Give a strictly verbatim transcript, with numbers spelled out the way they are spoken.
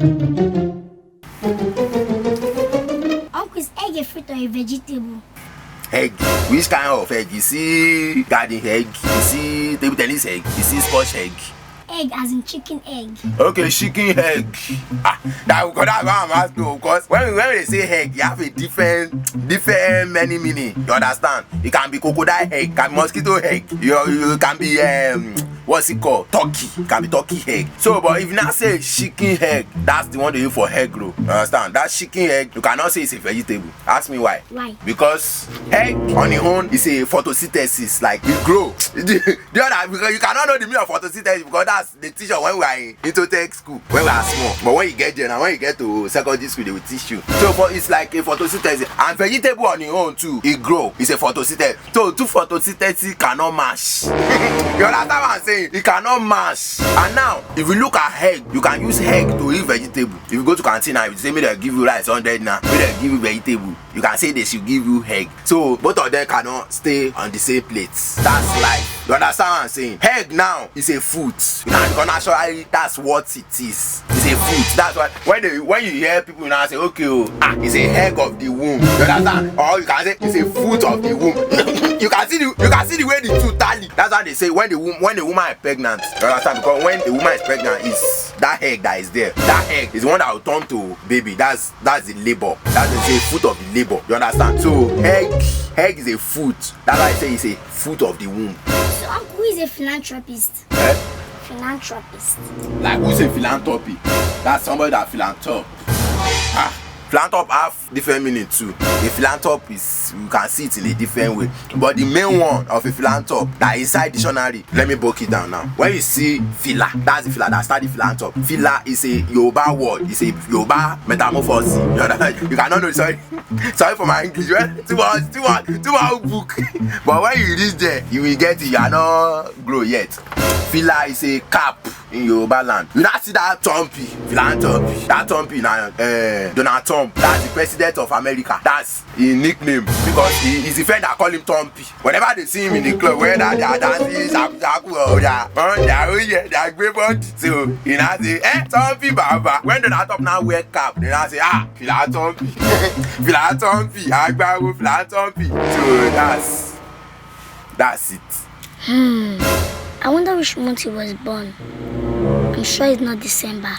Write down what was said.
Uncle, is egg a fruit or a vegetable? Egg. Which kind of egg? You see garden egg, you see table tennis egg, you see squash egg. Egg as in chicken egg. Okay, chicken egg. Ah, that because that's why I'm asking you, because when when they say egg, you have a different different many meaning. You understand? It can be crocodile egg, can be mosquito egg. You you can be um what's it called? Turkey. It can be turkey egg. So, but if you now say chicken egg, that's the one they use for egg roll. You understand? That chicken egg, you cannot say it's a vegetable. Ask me why. Why? Because egg on its own is a photosynthesis, like it grow. The other, because you cannot know the meaning of photosynthesis because that's the teacher when we are in intro tech school when we are small, but when you get there now, when you get to secondary school, they will teach you. So for it's like a photosynthesis, and vegetable on its own too, it grow. It's a photosynthesis. So two photosynthesis cannot mash. You understand what I'm saying? It cannot mash. And now, if you look at egg, you can use egg to eat vegetable. If you go to canteen now, if you say make dem give you rice hundred now, make dem give you vegetable, you can say they should give you egg. So both of them cannot stay on the same plate. That's life. You understand what I'm saying? Egg now is a fruit. You can, because naturally that's what it is. It's a fruit. That's why when they when you hear people now say, okay, oh, ah, it's a egg of the womb. You understand? Or you can say it's a fruit of the womb. You can see the you can see the way the two tally. That's why they say when the womb when the woman is pregnant. You understand? Because when the woman is pregnant, is that egg that is there. That egg is one that will turn to baby. That's that's the labor. That's the say fruit of the labor. You understand? So egg egg is a fruit. That's why I say it's a fruit of the womb. So, Uncle, who is a philanthropist? Eh? Philanthropist. Like who say philanthropy? That's somebody that philanthrop. Ah, philanthrop have different meaning too. A philanthrop is you can see it in a different way, but the main one of a philanthrop that inside dictionary. Let me break it down now. When you see fila, that's the fila that start the philanthrop. Fila is a Yoruba word. It's a Yoruba metamorphosis. You understand? You cannot know. Sorry, sorry for my English. Well, too much, too much, too much book. But when you reach there, you will get it. You are not grow yet. Fila is a cap in Yoruba land. You now see that Trumpy, philanthropy. That Trumpy now, uh, Donald Trump. That's the president of America. That's his nickname because he is the friend that call him Trumpy. Whenever they see him in the club, whether they are dancing, shaku shaku or they are on their own, yeah, they are great body. So he now say, eh, Trumpy Baba. When Donald Trump now wear cap, they now say, ah, philanthropy, philanthropy, agbawo philanthropy. So that's that's it. I wonder which month he was born. I'm sure it's not December.